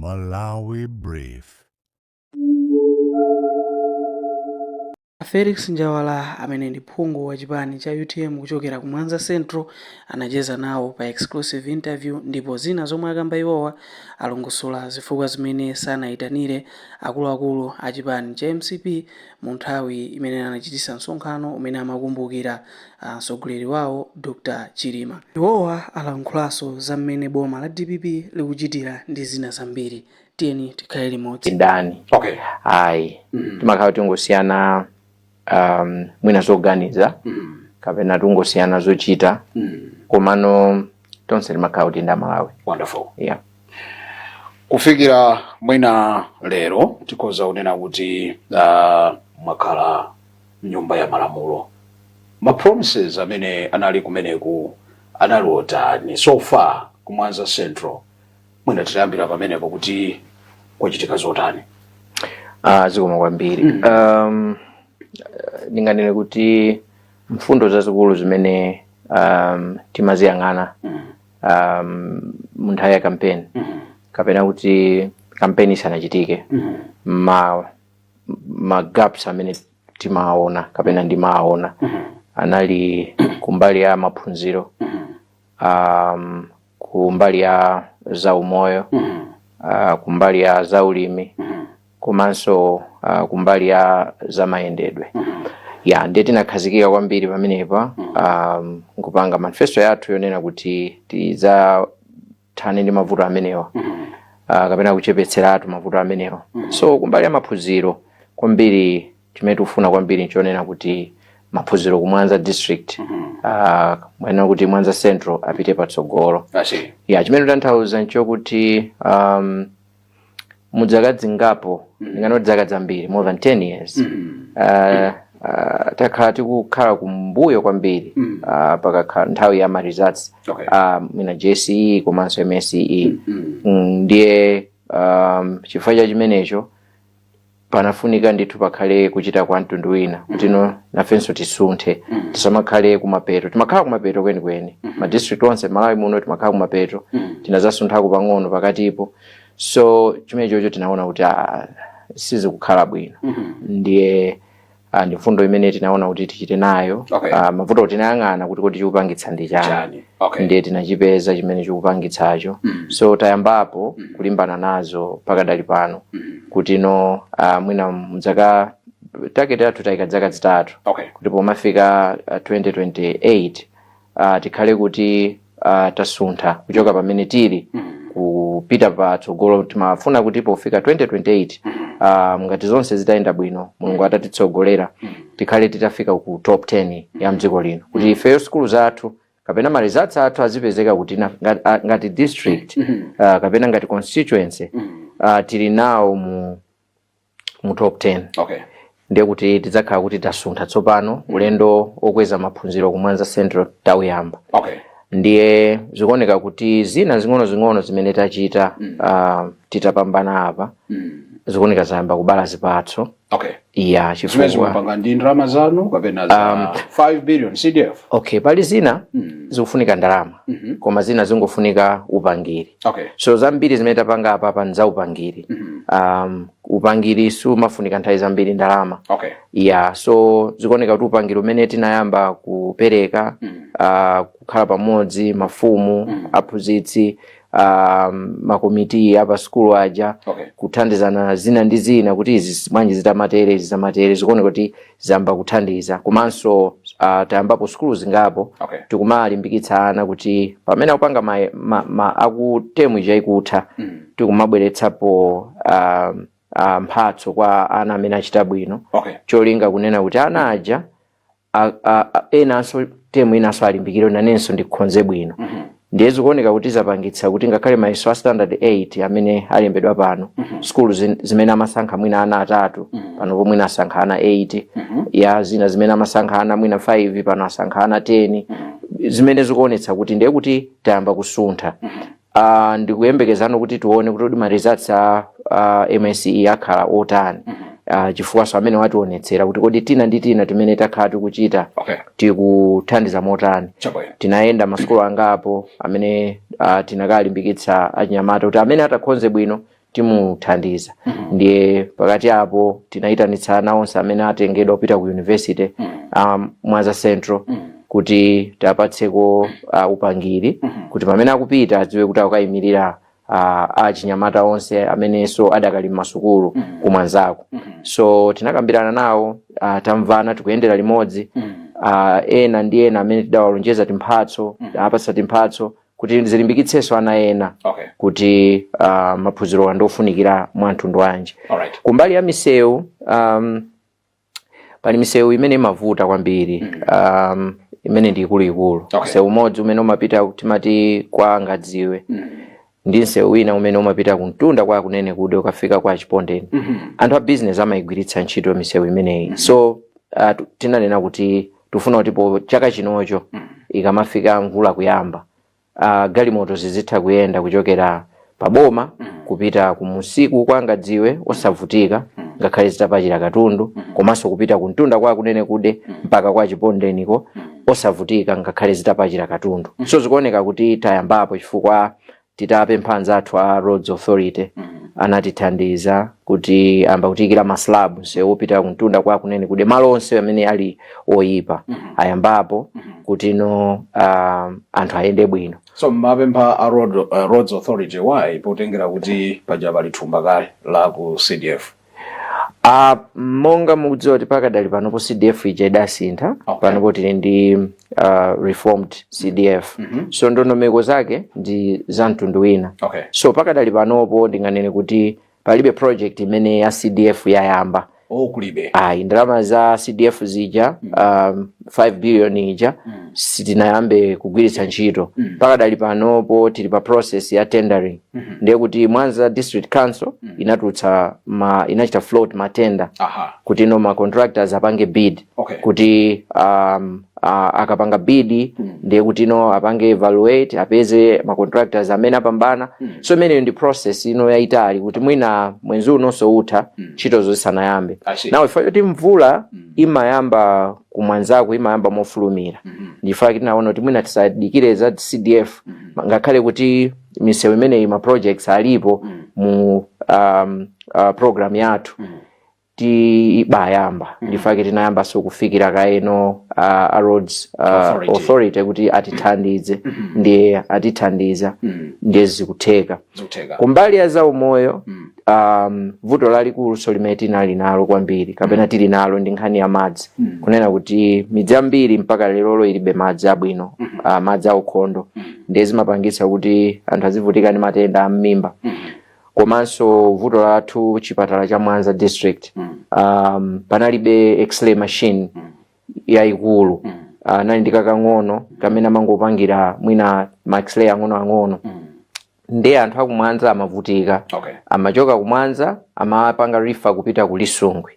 Malawi Brief. A Felix Njawala amene ndi phungu wa chipani cha UTM kuchokera ku Mwanza Central anacheza nawo pa exclusive interview ndipo zina zomwe akamba iwowa alongosola zifukwa zimene sanayitanire akuluakulu a chipani cha MCP mu nthawi imene anachitisa msonkhano umene amakumbukira mtsogoleri wawo Dr Chilima. Iwowa alankhulanso za mmene boma la DPP likuchitira ndi zina zambiri. Tiyeni tikhale limodzi. Ndani? Ayi, timakhala tingosiyana mwina zoganiza kapena tungosiyana zochita, komano tonse timakhala kuti ndi Amalawi. Wonderful. Yeah. Kufikira mwina lero tikhoza kunena kuti mwakhala mnyumba ya malamulo, ma promises amene anali kumeneku anali otani so far ku Mwanza Central? Mwina titayambira pamenepo kuti kwachitika zotani? Zikomo kwambiri. Ndinganene kuti mfundo zazikulu zimene timaziyang'ana mu nthawi ya campaign kapena kuti campaign isanachitike, ma gaps amene timaona kapena ndimaona anali kumbali ya maphunziro, kumbali ya zaumoyo, kumbali ya zaulimi komanso kumbali ya zamayendedwe. Ya, ndiye tinakhazikika kwambiri pamenepa nkupanga manifesto yathu yonena kuti tidzathane ndi mavuto amenewa kapena kuchepetseratu mavuto amenewa. So kumbali ya maphunziro kwambiri, chimene tikufuna kwambiri nchonena kuti maphunziro ku Mwanza District, mwena kuti Mwanza Central, apite patsogolo. I see. Ya, chimene tanthauza nchokuti mudzaka zingapo, ndinganoti zaka zambiri, more than 10 years, takhala tikukhala kumbuyo kwambiri pakakhala nthawi ya ma results mwina JCE komanso MSCE. Ndiye chifukwa cha chimenecho panafunika ndithu pakhale kuchita kwa mtundu wina kuti no, nafenso tisunthe, tisamakhale kumapeto. Timakhala kumapeto kwenikweni, ma district onse Malawi muno timakhala kumapeto. Tinazasunthako pang'ono pakatipo. So chimene chocho tinaona kuti sizikukhala bwino. Ndiye ndi mfundo imene tinaona kuti tichite nayo. Mavuto tinayang'ana kuti kodi chikupangitsa ndi chani? Chani. Okay. Ndiye tinachipeza chimene chikupangitsacho. So tayambapo kulimbana nazo pakadali pano kuti no, mwina mdzaka target yathu tayika zaka 3 kuti pomafika 2028 tikhale kuti tasuntha kuchoka pamene tili kupita patsogolo. Timafuna kuti pofika 2028, ngati zonse zitayenda bwino, Mulungu atatitsogolera, tikhale titafika ku top 10 ya mdziko lino, kuti ifeyo sukulu zathu kapena ma results athu azipezeka kuti ngati district kapena ngati constituency tili nawo mu top 10. Ndiye kuti tidzakhala kuti tasuntha tsopano, ulendo okweza maphunziro ku Mwanza Central tawuyamba. Ndiye zikuoneka kuti zina zing'ono-zing'ono zimene tachita titapambana apa zikuoneka zayamba kubala zipatso. Iya. Zimene Chifukwa zimapanga ndi ndalama zanu kapena za 5 billion CDF? Okay, pali zina zikufunika ndalama, koma zina zingofunika upangiri. So zambiri zimene tapanga apa ndi za upangiri. Upangiri sumafunika nthawi zambiri ndalama. Ya, so zikuoneka kuti upangiri umene tinayamba kupereka, kukhala pamodzi mafumu, aphunzitsi, makomiti apa sukulu aja, kuthandizana zina ndi zina kuti izi bwanji zitamatere, izi zitamatere, zikuoneka kuti zayamba kuthandiza. Komanso tayambapo sukulu zingapo tikumalimbikitsa ana kuti pamene akupanga ma aku term ija ikutha, tikumabweretsapo mphatso kwa ana amene achita bwino, cholinga kunena kuti ana aja enanso term inanso alimbikire, nanenso ndikhonze bwino. Ndiye zikuoneka kuti zapangitsa kuti ngakhale mayeso a standard 8 amene alembedwa pano, sukulu zimene amasankha mwina ana atatu, pano pomwe asankha ana 8. Ya, zina zimene amasankha ana mwina 5, pano asankha ana 10, zimene zikuonetsa kuti ndiye kuti tayamba kusuntha. Ndikuyembekezano kuti tione kuti kodi ma results a MSCE akhala otani, chifukwaso amene wationetsera kuti kodi tina ndi tina timene takhala tikuchita tikuthandiza motani. Tinayenda masukulu angapo amene tinakalimbikitsa achinyamata kuti amene atakhonze bwino Timuthandiza. Ndiye pakati apo tinayitanitsa ana onse amene atengedwa kupita ku university Mwanza Central kuti tiapatseko upangiri kuti pamene akupita adziwe kuti akukayimirira achinyamata onse amenenso adakali mmasukulu kumwanzako. So tinakambirana nawo, tamvana, tikuyendera limodzi. Ena ndi ena amene tidawalonjeza timphatso, apatsa timphatso kuti zilimbikitsenso ana ena kuti maphunziro ndofunikira mwa mtundu wanji. Kumbali ya misewu, pali misewu imene imavuta kwambiri, imene ndi ikuluikulu. Msewu umodzi umene umapita timati kwa Ngadziwe ndi msewu wina umene umapita kumtunda kwa Kunene Kude ukafika kwa Chipondeni. Anthu a business amayigwiritsa ntchito misewu imeneyi. So tinanena kuti tifuna kuti po chaka chinocho ikamafika mvula kuyamba, galimoto zizitha kuyenda kuchokera paboma kupita kumusiku kwa Ngadziwe osavutika ngakhale zitapachira katundu, komanso kupita kumtunda kwa Kunene Kude mpaka kwa Chipondeniko osavutika ngakhale zitapachira katundu. So zikuoneka kuti tayambapo chifukwa titapempha anzathu a Roads Authority anatithandiza kuti amba kutiyikira ma slab msewu wopita kumtunda kwa Kunene Kude. Malo onse amene ali oyipa ayambapo kuti no anthu ayende bwino. So mapempha a Roads Authority, why, potengera kuti paja pali thumba kale la ku CDF? Monga mukudziwa kuti pakadali panopo CDF ija idasintha. Panopo tili ndi reformed CDF, so ndondomeko zake ndi za mtundu wina. So pakadali panopo ndinganene kuti palibe project imene ya CDF yayamba. Oh, kulibe? Ayi, ndalama za CDF zija, 5 billion ija, sitinayambe kugwiritsa ntchito. Pakadali panopo tili pa process ya tendering. Ndiye kuti Mwanza District Council inatulutsa ma inachita float ma tender kuti no ma contractors apange bid kuti akapanga bid ndiye kuti no apange evaluate, apeze ma contractors amene apambana. So imeneyo ndi process ino yayitali kuti mwina mwezi unonso utha ntchito zisanayambe. I see. Now, ifeyo kuti mvula imayamba kumwanzako imayamba mofulumira, ndifuna tinaona kuti mwina tisadikire za CDF ngakhale kuti misewu imeneyi ma projects alipo mu program yathu tibayamba. Ndifake tinayambanso kufikira kaeno a Roads Authority. Authority kuti atithandize. Ndiye atithandiza, ndiye zikutheka. Zikutheka. Kumbali ya zaumoyo, vuto lalikulu so limene tinali nalo kwambiri kapena tili nalo ndi nkhani ya madzi, kunena kuti midzi yambiri mpaka lerolo ilibe madzi abwino, madzi aukhondo. Ndiye zimapangitsa kuti anthu azivutika ndi matenda a m'mimba. Komanso vuto lathu, chipatala cha Mwanza District, panalibe X-ray machine yayikulu. Nali ndi kakang'ono kamene amangopangira mwina ma X-ray ang'onoang'ono. Ndiye anthu akumwanza amavutika. Amachoka kumwanza amapanga refer kupita ku Lisungwi.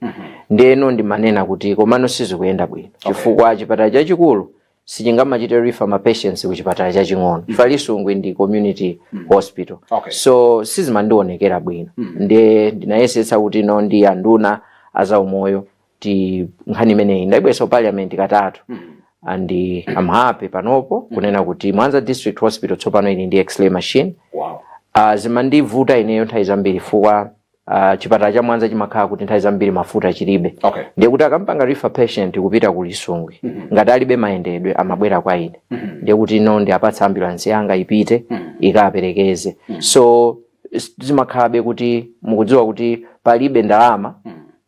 Ndiyeno ndimanena kuti komano sizikuyenda bwino chifukwa chipatala chachikulu sichingamachite refer ma patients ku chipatala chaching'ono mm. Lisungwi ndi community hospital. So sizimandionekera bwino. Ndiye ndinayesetsa kuti no ndi anduna azaumoyo ti nkhani imeneyi ndayibweretsa ku parliament katatu and I'm happy panopo kunena kuti Mwanza District Hospital tsopano ili ndi X-ray machine. Zimandivuta ineyo nthawi zambiri chifukwa chipatala cha Mwanza chimakhala kuti nthawi zambiri mafuta chilibe. Ndiye kuti akampanga refer patient kupita ku Lisungwi, ngati alibe mayendedwe amabwera kwa ine. Ndiye kuti no ndi apatsa ambulance yanga ipite ikaperekeze. So zimakhalabe kuti mukudziwa kuti palibe ndalama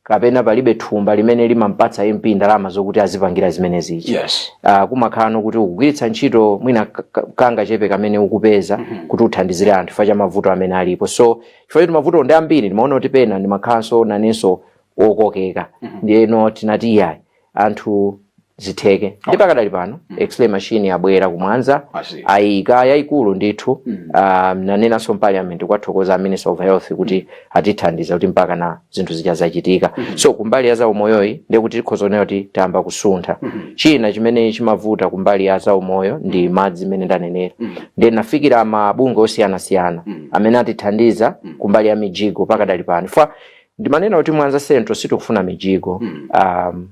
kapena palibe thumba limene limampatsa MP ndalama zokuti azipangira zimene zija. Kumakhala nokuti ukugwiritsa ntchito mwina kanga chepe kamene ukupeza kuti uthandizire anthu chifukwa cha mavuto amene alipo. So chifukwa choti mavuto ndi ambiri, ndimaona kuti pena ndimakhalanso nanenso wokokeka. Ndiyeno tinati iyayi, anthu zitheke. Ndi pakadali pano X-ray machine yabwera kumwanza. I see. Ayika yayikulu ndithu. Nanenanso parliament kwathokoza Minister of Health kuti atithandiza kuti mpaka na zinthu zija zachitika. So kumbali ya zaumoyoyi ndiye kuti tikhoza kunena kuti tayamba kusuntha. China chimene chimavuta kumbali ya zaumoyo ndi madzi imene ndanenera. Ndiye nafikira mabungwe osiyanasiyana amene atithandiza kumbali ya mijigo pakadali pano fa. Ndimanena kuti Mwanza Central sitikufuna mijigo.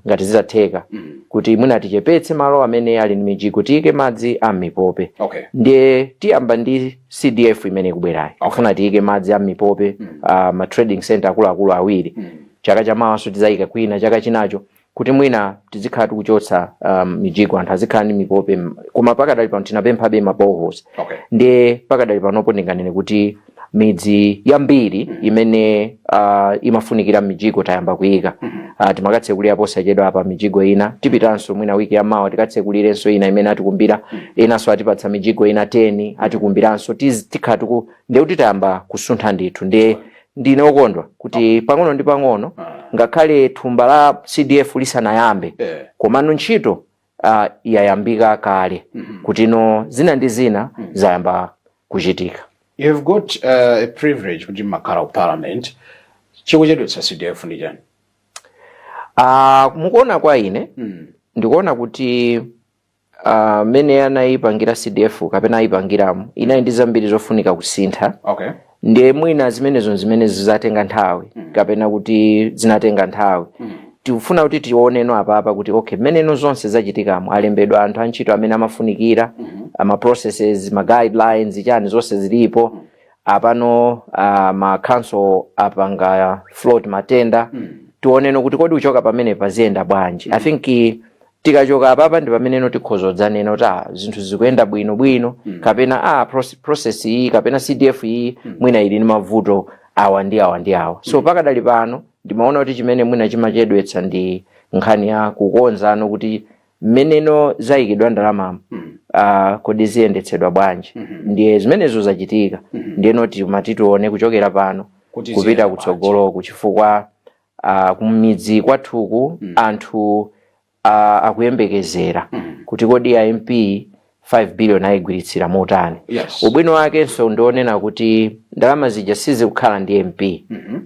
Ngati zitatheka kuti mwina tichepetse malo amene ali ndi mijigo, tiyike madzi a mipope. Ndiye tiyamba ndi CDF imene ikubwerayi. Kufuna tiyike madzi a mipope ma trading center akuluakulu awiri. Chaka chamawaso tizayika kwina, chaka chinacho, kuti mwina tizikhala tikuchotsa mijigo, anthu azikhala ndi mipope. Koma pakadali pano tinapemphabe ma boreholes. Ndiye pakadali panopo ndinganene kuti midzi yambiri imene imafunikira mijigo tayamba kuyika. Timakatsekulira posachedwa apa mijigo ina. Tipitanso mwina wiki yamawa, tikatsekulirenso ina imene atikumbira. Inanso atipatsa mijigo ina 10, atikumbiranso. Tikhala tiku, ndiye kuti tayamba kusuntha ndithu. Ndiye ndine okondwa kuti pang'ono ndi pang'ono, ngakhale thumba la CDF lisanayambe, komano ntchito yayambika kale, kuti no zina ndi zina zayamba kuchitika. You've got a privilege kuti mmakhala ku parliament. Chikuchedwetsa CDF ndi chani? Mukuona kwa ine, ndikuona kuti mmene anayipangira CDF kapena ayipangiramo, inali ndi zambiri zofunika kusintha. Ndiye mwina zimenezo zimene zizatenga nthawi, kapena kuti zinatenga nthawi. Tikufuna kuti tioneno apapa kuti okay, mmeneno zonse zachitikamo, alembedwa anthu antchito amene amafunikira, ama processes, ma guidelines, chani, zonse zilipo apano. Ma council apanga float ma tender. Tioneno kuti kodi uchoka pamene paziyenda bwanji. I think tikachoka apapa ndi pameneno tikhoza kudzanena kuti ah, zinthu zikuyenda bwino bwino, kapena ah, process iyi kapena CDF iyi mwina ili ndi mavuto awa ndi awa ndi awa. So pakadali pano ndimaona kuti chimene mwina chimachedwetsa ndi nkhani ya kukonzano kuti mmeneno zayikidwa ndalama, kodi ziyendetsedwa bwanji. Ndiye zimenezo zachitika. Ndiyeno timati tione kuchokera pano kuti kupita ziyenda kutsogoloku, chifukwa kumidzi kwathuku anthu akuyembekezera kuti kodi ya MP 5 billion ayigwiritsira motani. Ubwino wakenso ndionena kuti ndalama zija sizikukhala ndi MP,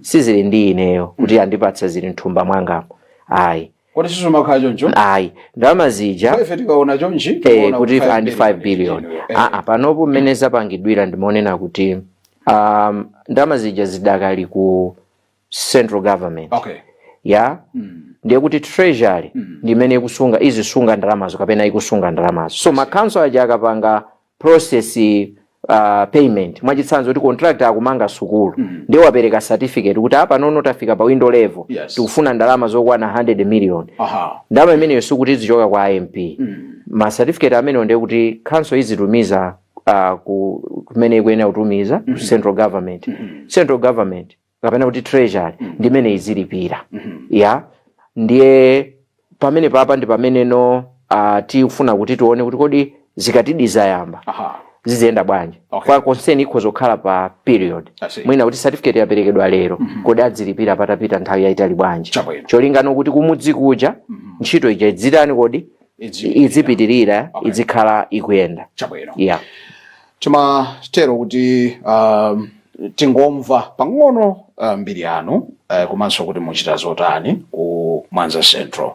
sizili ndi ineyo kuti andipatsa, zili mthumba mwangamo, ayi. Kodi sizimakhala choncho? Ayi, ndalama zija ife tikaona chonchi tikuona kuti 5 andi 5 billion. Aa, panopo mmene zapangidwira, ndimaonena kuti ndalama zija zidakali ku central government. Ya, ndiye kuti treasury ndi imene ikusunga, izisunga ndalamazo kapena ikusunga ndalamazo. So ma council aja akapanga process payment, mwachitsanzo kuti contractor akumanga sukulu, ndiye wapereka certificate kuti apa nono tafika pa window level, tikufuna ndalama zokwana 100 million. Ndalama imeneyo sikuti izichoka kwa MP. Ma certificate amenewo ndiye kuti council izitumiza kumene ikuyenera kutumiza, ku central government. Central government kapena kuti treasury ndimene izilipira. Ya, ndiye pamene papa ndi pameneno tikufuna kuti tione kuti kodi zikatidi zayamba, ziziyenda bwanji. Kwa concern ikhoza kukhala pa period, I see. mwina kuti certificate yaperekedwa lero, kodi adzilipira patapita nthawi yayitali bwanji? Cholingano kuti kumudzi kuja ntchito ija idzitani kodi? Idzipitirira. Idzipitirira, idzikhala ikuyenda. Yeah. Timatero kuti tingomva pang'ono mbiri yanu, komanso kuti muchita zotani ku Mwanza Central.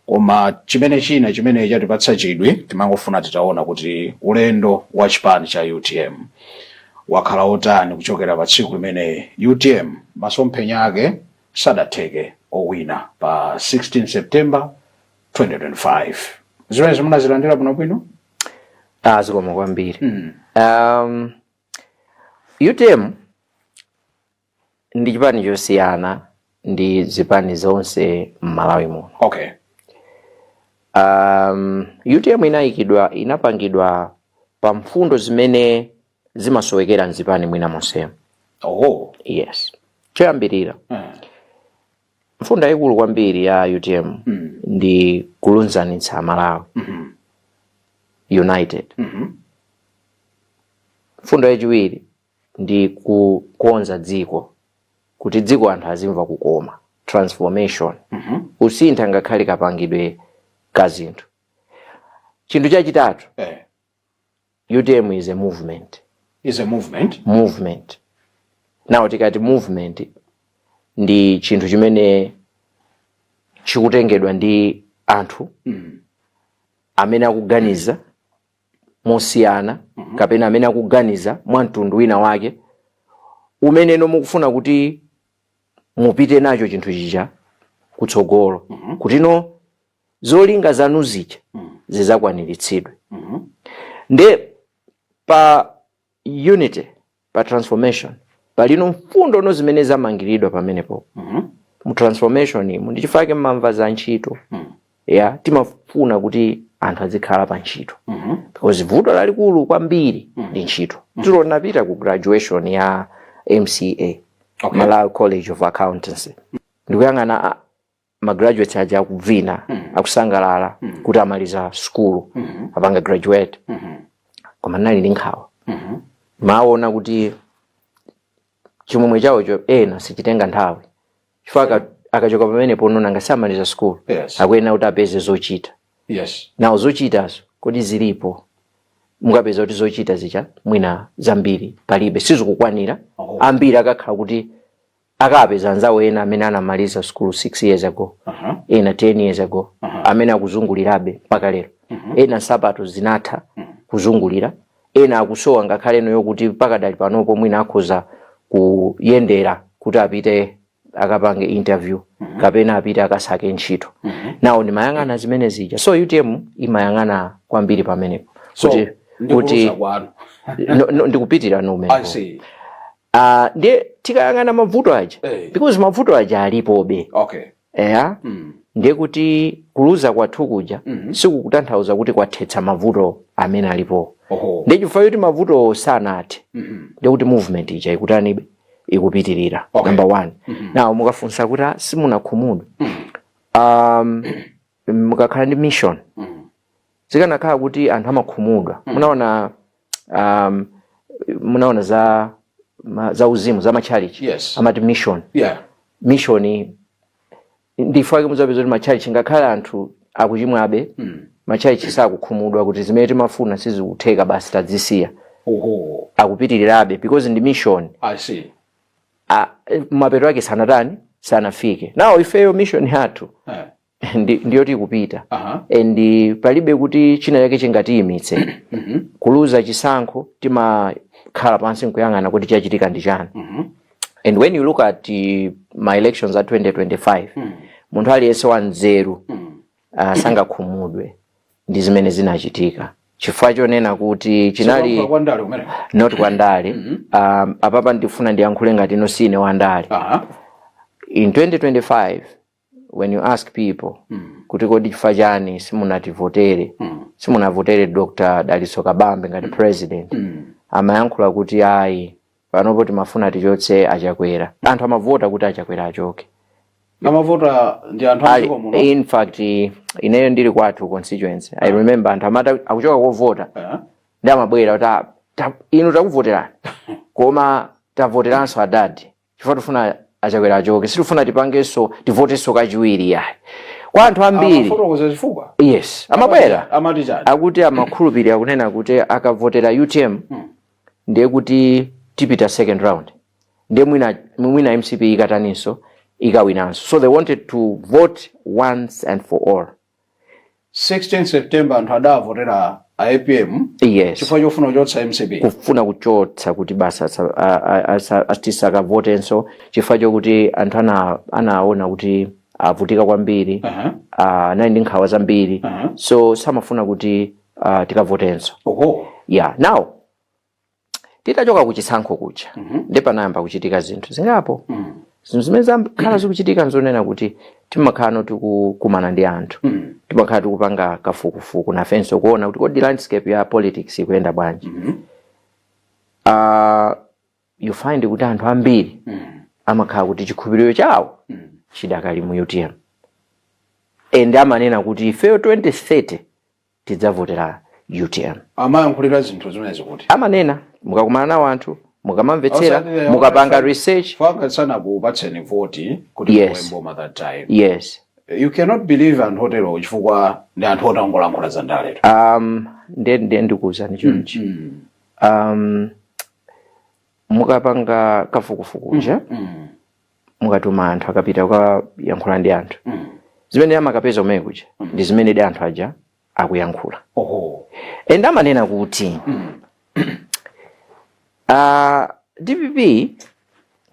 Koma chimene china chimene chatipatsa chidwi, timangofuna titaona kuti ulendo wa chipani cha UTM wakhala otani kuchokera pa tsiku limene UTM masomphenya ake sadatheke owina pa 16 September 2025. Zimene munazilandira bwinobwino? Ah, zikomo kwambiri. UTM ndi chipani chosiyana ndi zipani zonse m'Malawi muno. UTM inayikidwa, inapangidwa pa mfundo zimene zimasowekera mzipani mwina monsemo. Yes, choyambirira, mfundo yayikulu kwambiri ya UTM ndi kulunzanitsa Malawi, united. Mfundo yachiwiri ndi kukonza dziko, kuti dziko anthu azimva kukoma, transformation, kusintha ngakhale kapangidwe ka zinthu. Chinthu chachitatu, UTM is a movement. Is a movement. Movement. Now tikati movement, ndi chinthu chimene chikutengedwa ndi anthu amene akuganiza mosiyana, kapena amene akuganiza mwa mtundu wina wake umeneno mukufuna kuti Mupite nacho chinthu chija kutsogolo, kuti no zolinga zanu zija zizakwaniritsidwe. Nde pa unity, pa transformation, palino mfundo no zimene zamangiridwa pamenepo. Mu transformation imu ndi chifukwa mmamva za ntchito. Ya, timafuna kuti anthu azikhala pa ntchito, because vuto lalikulu kwambiri ndi ntchito. Dzulo napita ku graduation ya MCA, Malawi College of Accountancy. Ndikuyang'ana ma graduates aja akuvina, akusangalala kuti amaliza sukulu, apanga graduate, koma ndinali ndi nkhawa. Maona kuti chimwemwe chawocho ena sichitenga nthawi, chifukwa akachoka pamene pono, nanga samaliza sukulu, akuyenera kuti apeze zochita. Nawo zochitazo kodi zilipo? Mukapeza kuti zochita zija mwina zambiri palibe, sizikukwanira. Ambiri akakhala kuti akapeza anzawo ena amene anamaliza sukulu 6 years ago, ena 10 years ago, amene akuzungulirabe mpaka lero. Ena nsapato zinatha kuzungulira, ena akusowa ngakhale eno yokuti pakadali panopo mwina akhoza kuyendera kuti apite akapange interview kapena apite akasake ntchito. Nawo ndimayang'ana zimene zija. So UTM imayang'ana kwambiri pamenepo. So kuti ndikuluza kwanu. No, no, ndikupitira no I umenepo. see. Ndiye tikayang'ana mavuto aja, because mavuto aja alipobe. Eya. Ndiye kuti kuluza kwathu kuja sikukutanthauza kuti kwathetsa mavuto amene alipo. Ndiye chifukwa choti mavuto sanathe, ndiye kuti movement ija ikutanibe? Ikupitirira. Number one. Now mukafunsa kuti, "Ah, simunakhumudwe?" Mukakhala ndi mission, zikanakhala kuti anthu amakhumudwa, munaona za uzimu za machalichi, amati mission. Mission, ndifake muzapeza kuti machalichi, ngakhale anthu akuchimwabe, machalichi sakukhumudwa kuti zimene timafuna sizikutheka, basi tadzisiya. Akupitirirabe because ndi mission. I see. Ah, mapeto ake sanatani? Sanafike. Nawo ifeyo mission yathu ndiyoti ikupita and palibe kuti china chake chingatiyimitse. Kuluza chisankho, timakhala pansi nkuyang'ana kuti chachitika ndi chani. And when you look at my elections at 2025, munthu aliyense wanzeru sangakhumudwe ndi zimene zinachitika, chifukwa chonena kuti chinali Sikuyankhula kwa ndale kumene. Not kwa ndale. Apapa ndifuna ndiyankhule ngati ino sine wandale. In 2025, when you ask people kuti kodi chifukwa chani simunativotere, simunavotere Dr Dalitso Kabambe ngati president, amayankhula kuti ayi, panopo timafuna tichotse Achakwera. Anthu amavota kuti Achakwera achoke. Amavota ndi anthu amdziko muno? In fact, ineyo ndili kwathu constituency, I remember anthu amati akuchoka kovota, ndi amabwera kuti, "Ah, inu takuvoterani, koma tavoteranso adadi chifukwa tifuna Achakwera achoke, sitifuna tipangenso tivotenso kachiwiri yayi." Kwa anthu ambiri. Amafotokoza chifukwa? Yes, amabwera. Amati chani? Akuti amakhulupirira kunena kuti akavotera UTM, ndiye kuti tipita second round, ndiye mwina MCP ikataninso, ikawinanso. So they wanted to vote once and for all. 16 September anthu adavotera a APM chifukwa chofuna kuchotsa MCP. Kufuna kuchotsa kuti basi tisakavotenso, chifukwa chokuti anthu anaona kuti avutika kwambiri, anali ndi nkhawa zambiri, so samafuna kuti tikavotenso. Yeah, now titachoka kuchisankho kuja, ndi panayamba kuchitika zinthu zingapo. Zinthu zimene zakhala zikuchitika nzonena kuti timakhala tikukumana ndi anthu, timakhala tikupanga kafukufuku nafenso kuona kuti kodi landscape ya politics ikuyenda bwanji. You find kuti anthu ambiri amakhala kuti chikhulupiriro chawo chidakali mu UTM, and amanena kuti ifeyo 2030 tidzavotera UTM. Amayankhulira zinthu zimenezi kuti? Amanena mukakumana nawo anthu, mukamamvetsera, mukapanga research. Fanga sanakupatseni voti kuti mulowe mboma that time. You cannot believe anthu otero, chifukwa ndi anthu otangolankhula za ndaleto. Ndiye ndikuwuzani chonchi. Mukapanga kafukufuku uja, mukatuma anthu, akapita kukayankhula ndi anthu, zimene amakapeza kumene kuja ndi zimene di anthu aja akuyankhula. And amanena kuti DPP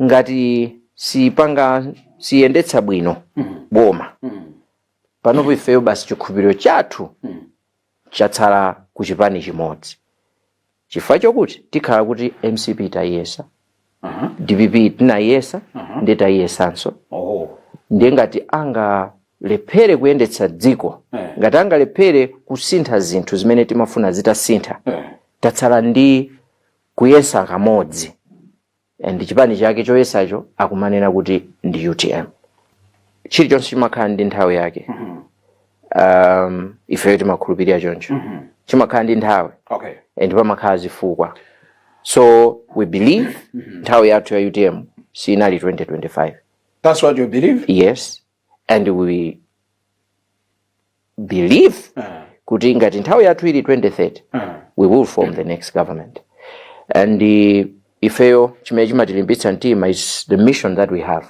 ngati Sipanga, siyendetsa bwino boma. Panopo ifeyo basi chikhulupiriro chathu chatsala ku chipani chimodzi, chifukwa chokuti tikhala kuti MCP tayiyesa, DPP tinayiyesa, ndi tayiyesanso. Ndiye ngati angalephere kuyendetsa dziko, ngati angalephere kusintha zinthu zimene timafuna zitasintha, tatsala ndi kuyesa kamodzi, and chipani chake choyesacho akumanena kuti ndi UTM. Chilichonse chimakhala ndi nthawi yake. Ifeyo timakhulupirira choncho, chimakhala ndi nthawi and pamakhala zifukwa. So we believe nthawi yathu ya UTM sinali 2025. That's what you believe? Yes, and we believe kuti ngati nthawi yathu ili 2030, we will form the next government. And ifeyo chimene chimatilimbitsa mtima is the mission that we have.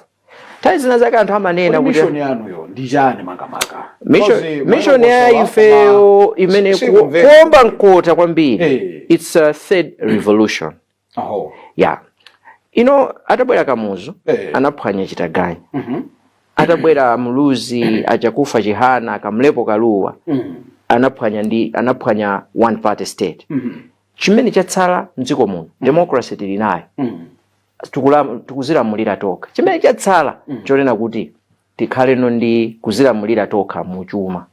Nthawi zina zake anthu amanena Kodi kuti mission yanuyo ndi chani makamaka? Mission, Because mission ya mwalongosola, ifeyo koma imene sikumveka. Kuomba mkota kwambiri, it's a third revolution. Yeah, atabwera Kamuzu, anaphwanya chitaganya. Atabwera Muluzi, achakufa Chihana, Akamlepo Kaluwa, anaphwanya one party state. Chimene chatsala mdziko muno, democracy tili nayo, tikuzilamulira tokha. Chimene chatsala chonena kuti tikhaleno ndi kuzilamulira tokha muchuma,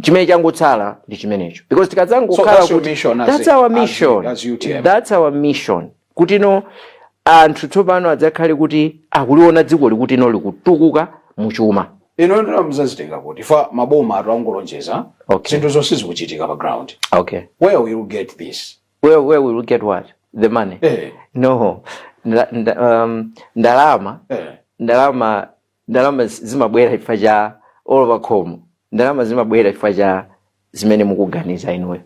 chimene changotsala ndi chimenecho, because tikadzangokhala So that's your kuti mission as that's our mission. As UTM. That's our mission, kuti no, anthu tsopano adzakhale kuti akuliona dziko likuti no, likutukuka muchuma. Ino ndina muzazitenga kuti fa maboma atu angolonjeza, zinthu zonse zikuchitika pa ground. Where will you get this? Where will we get what? The money? No, ndalama, ndalama zimabwera chifukwa cha olo pakhomo, ndalama zimabwera chifukwa cha zimene mukuganiza inuyo.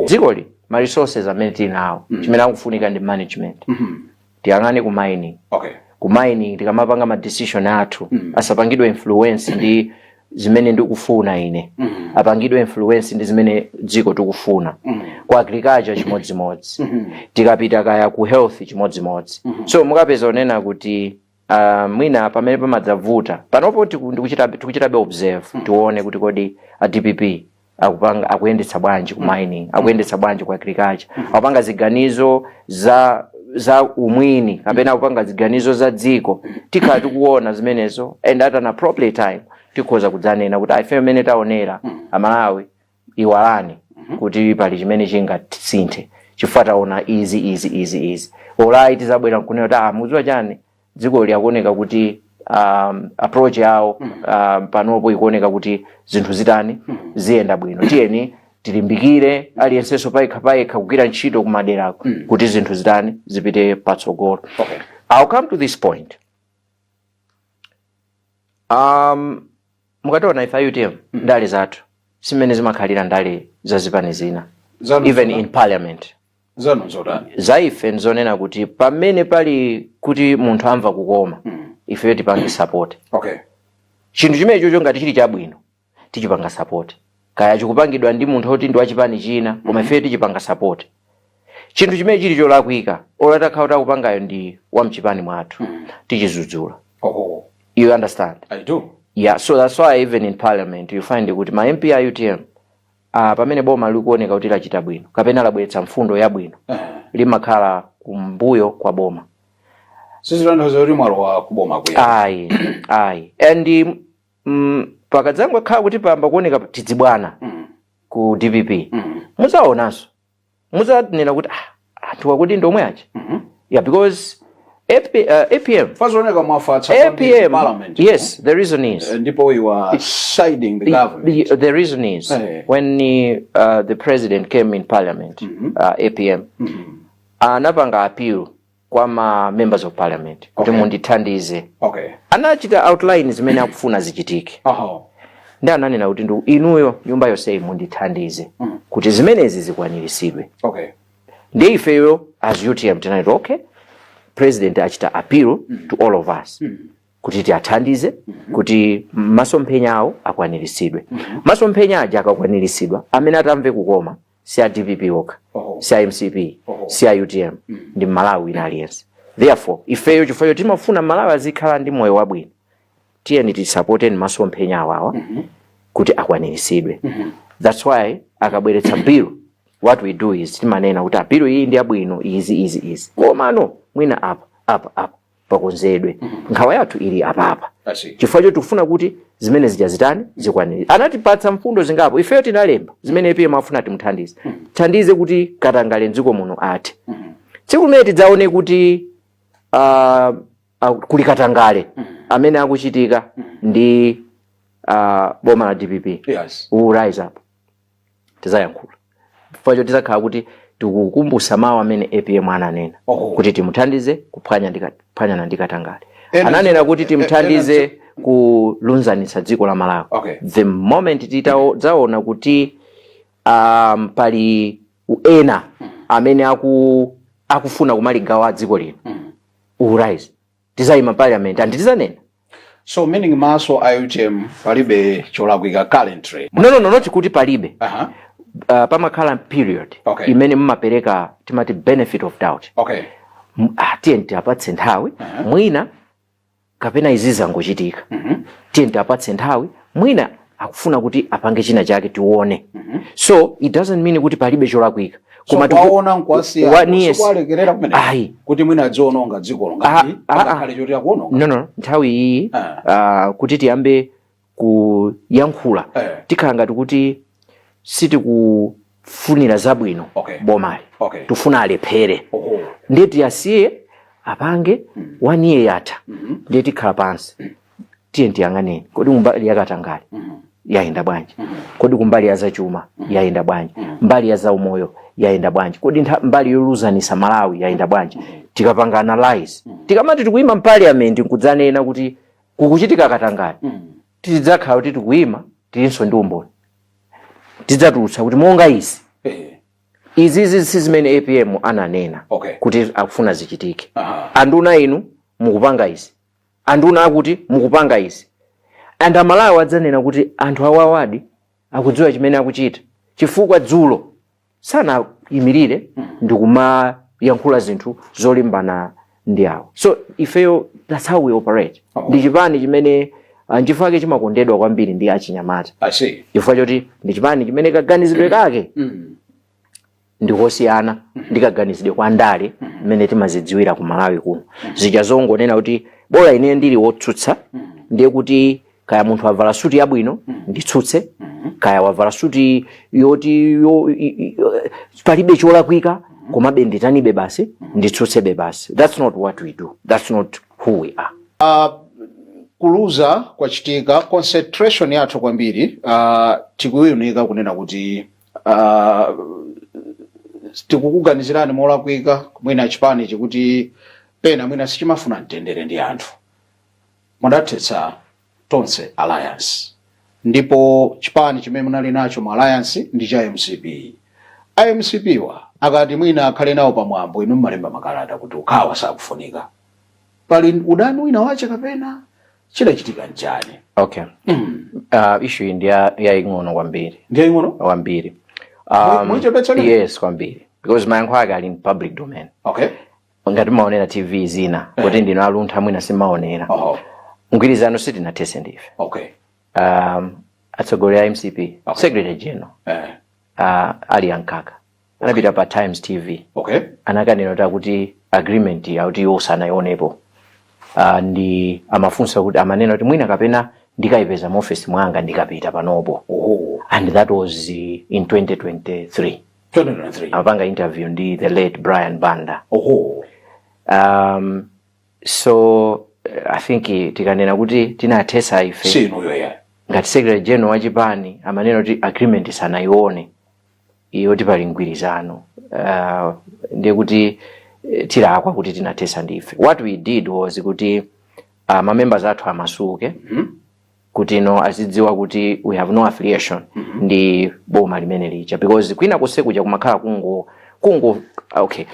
Dzikoli, ma resources amene tili nawo, chimene akufunika ndi management. Tiyang'ane ku mining. Ku mining, tikamapanga ma decision athu, asapangidwe influence ndi zimene ndikufuna ine, apangidwe influence ndi zimene dziko tikufuna. Ku agriculture chimodzimodzi, tikapita kaya ku health chimodzimodzi. So mukapeza onena kuti mwina pamene pamadzavuta panopo, tikuchitabe observe, tione kuti kodi a DPP akupanga, akuyendetsa bwanji ku mining, akuyendetsa bwanji ku agriculture, akupanga ziganizo za umwini kapena akupanga ziganizo za dziko. Tikhala tikuona zimenezo, and at an appropriate time tikhoza kudzanena kuti ife mmene taonera, Amalawi, iwalani kuti pali chimene chingasinthe, chifukwa taona izi, izi, izi, izi. Olayi tizabwera nkunena kuti, ah, mudziwa chani, dziko liyakuoneka kuti approach yawo panopo ikuoneka kuti zinthu zitani, ziyenda bwino. Tiyeni tilimbikire, aliyensenso payekha payekha kugwira ntchito kumaderako kuti zinthu zitani, zipite patsogolo. I'll come to this point. Mukationa ife a UTM, ndale zathu simene zimakhalira ndale za zipani zina. Zanu Even zotani? in parliament. Zanu zotani? Za ife nzonena kuti pamene pali kuti munthu amva kukoma, ifeyo tipange support. Chinthu chimene chocho ngati chili chabwino, tichipanga support, kaya chikupangidwa ndi munthu oti ndi wachipani china, koma ifeyo tichipanga support. Chinthu chimene chili cholakwika, olo atakhala kuti akupangayo ndi wamchipani mwathu, tichizudzula. You understand? I do. Yeah, so that's why even in parliament you find kuti ma MP a UTM, pamene boma likuoneka kuti lachita bwino kapena labweretsa mfundo yabwino, limakhala kumbuyo kwa boma. Sizitanthauza kuti mwalowa kuboma kuya. Ayi, ayi. And pakadzangokhala kuti pamba kuoneka tidzibwana ku DPP, muzaonanso, muzanena kuti, ah, anthu akuti ndomwe aja. Yeah, because APM Fazioneka mwafatsa kwambiri APM parliament. Yes, the reason is Ndipo you are siding the government. The reason is when the president came in parliament, APM anapanga appeal kwa ma members of parliament kuti mundithandize. Anachita outline zimene akufuna zichitike. Ndi ananena kuti ndu inuyo nyumba yonseyi mundithandize kuti zimenezi zikwaniritsidwe. Ndi ifeyo as UTM tinati, okay, president achita appeal to all of us kuti tiathandize kuti masomphenya awo akwaniritsidwe. Masomphenya aja akakwaniritsidwa, amene atamve kukoma si a DPP okha, si a MCP, si a UTM, ndi Mmalawi wina aliyense. Therefore ifeyo, chifukwa timafuna Malawi azikhala ndi moyo wabwino, tiyeni tisapoteni masomphenya awawa kuti akwaniritsidwe. That's why akabweretsa bill, what we do is timanena kuti bill iyi ndi yabwino, izi, izi, izi, komano mwina apa, apa, apa pakonzedwe. Nkhawa yathu ili apapa I see. chifukwa cho tikufuna kuti zimene zija zitani, zikwanire. Anatipatsa mfundo zingapo, ifeyo tinalemba zimene APM afuna timuthandize, thandize kuti katangale mdziko muno athe. Tsiku limene tidzaone kuti kuli katangale amene akuchitika ndi boma la DPP, we will rise up, tizayankhula, chifukwa tizakhala kuti tikukumbutsa mawu amene APM ananena kuti timuthandize kuphwanyana ndi katangale. Ananena kuti timuthandize kulunzanitsa dziko la Malawi. The moment titadzaona kuti pali ena amene akufuna kumaligawa dziko lino, we will rise, tizayima parliament and tizanena. So meaning maso a UTM palibe cholakwika currently? No, not kuti palibe. Pamakhala period imene mumapereka, timati benefit of doubt. Tiye tiapatse nthawi, mwina kapena izi zangochitika. Tiye tiapatse nthawi, mwina akufuna kuti apange china chake, tione. So it doesn't mean kuti palibe cholakwika. So Koma kwaona nkwasiya, One, yes. sikuwalekerera kumene Ayi. kuti mwina adziononga dzikolo ngati pangakhale choti akuononga. No, nthawi iyi kuti tiyambe kuyankhula, tikhala ngati kuti sitikufunira zabwino bomali. Tifuna alephere. Ndiye tiyasiye apange. One year yatha, ndiye tikhala pansi, tiye tiyang'aneni, kodi kumbali yakatangale yayenda bwanji? Kodi kumbali ya zachuma yayenda bwanji? Mbali ya zaumoyo yayenda bwanji? Kodi mbali yoluzanisa Malawi yayenda bwanji? Tikapanga analyze, tikamati tikuyima m'parliament nkudzanena kuti kukuchitika katangale, tidzakhala kuti tikuyima tilinso ndi umboni, tidzatulutsa kuti monga izi, izizi si zimene APM ananena kuti akufuna zichitike. Anduna inu mukupanga izi, anduna akuti mukupanga izi, and Amalawi adzanena kuti anthu awawadi akudziwa chimene akuchita, chifukwa dzulo sanayimirire ndikumayankhula zinthu zolimbana ndi awo. So ifeyo, that's how we operate. Ndi chipani chimene nchifukwa chimakondedwa kwambiri ndi achinyamata, I see. chifukwa choti ndi chipani chimene kaganizidwe kake ndikosiyana ndi kaganizidwe kwa ndale mmene timazidziwira ku Malawi kuno, zija zongonena kuti bola ine ndili wotsutsa, ndiye kuti kaya munthu avala suti yabwino nditsutse, kaya wavala suti yoti palibe cholakwika, komabe nditanibe basi, nditsutsebe basi. That's not what we do, that's not who we are. Kuluza kwachitika, concentration yathu kwambiri tikuyunika kunena kuti tikukuganizirani molakwika, mwina chipani chikuti pena mwina sichimafuna mtendere ndi anthu. Mudathetsa Tonse Alliance, ndipo chipani chimene munali nacho mu alliance ndi cha MCP. IMCP wa akati mwina akhale nawo pamwambo, inu mmalemba makalata kuti ukhawa sakufunika. Pali udani wina wache kapena chidachitika nchani? Okay, issue iyi ndi yaying'ono kwambiri. Ndiye ing'ono? Kwambiri. Muichepetsa mene? Yes, kwambiri, because mayankho ake ali in public domain. Ngati maonera TV zina, kuti ndino aluntha, mwina simaonera. Mgwirizano sitinathese ndife. Atsogoleri a MCP, secretary general ali ankaka anapita pa Times TV, anakanena kuti akuti agreement yakuti iwo sanayionepo, ndi amafunsa kuti, amanena kuti mwina kapena ndikayipeza mu office mwanga ndikapita panopo. And that was in 2023. 2023. Amapanga interview ndi the late Brian Banda. So I think tikanena kuti tinathesa ife, Si inuyo ya. Ngati secretary general wa chipani amanena kuti agreement sanayione iyo pali mgwirizano, ndiye kuti tilakwa kuti tinathesa ndife. What we did was kuti ma members athu amasuke, kuti no, azidziwa kuti we have no affiliation ndi boma limene lija, because kwina konse kuja kumakhala kungo okay,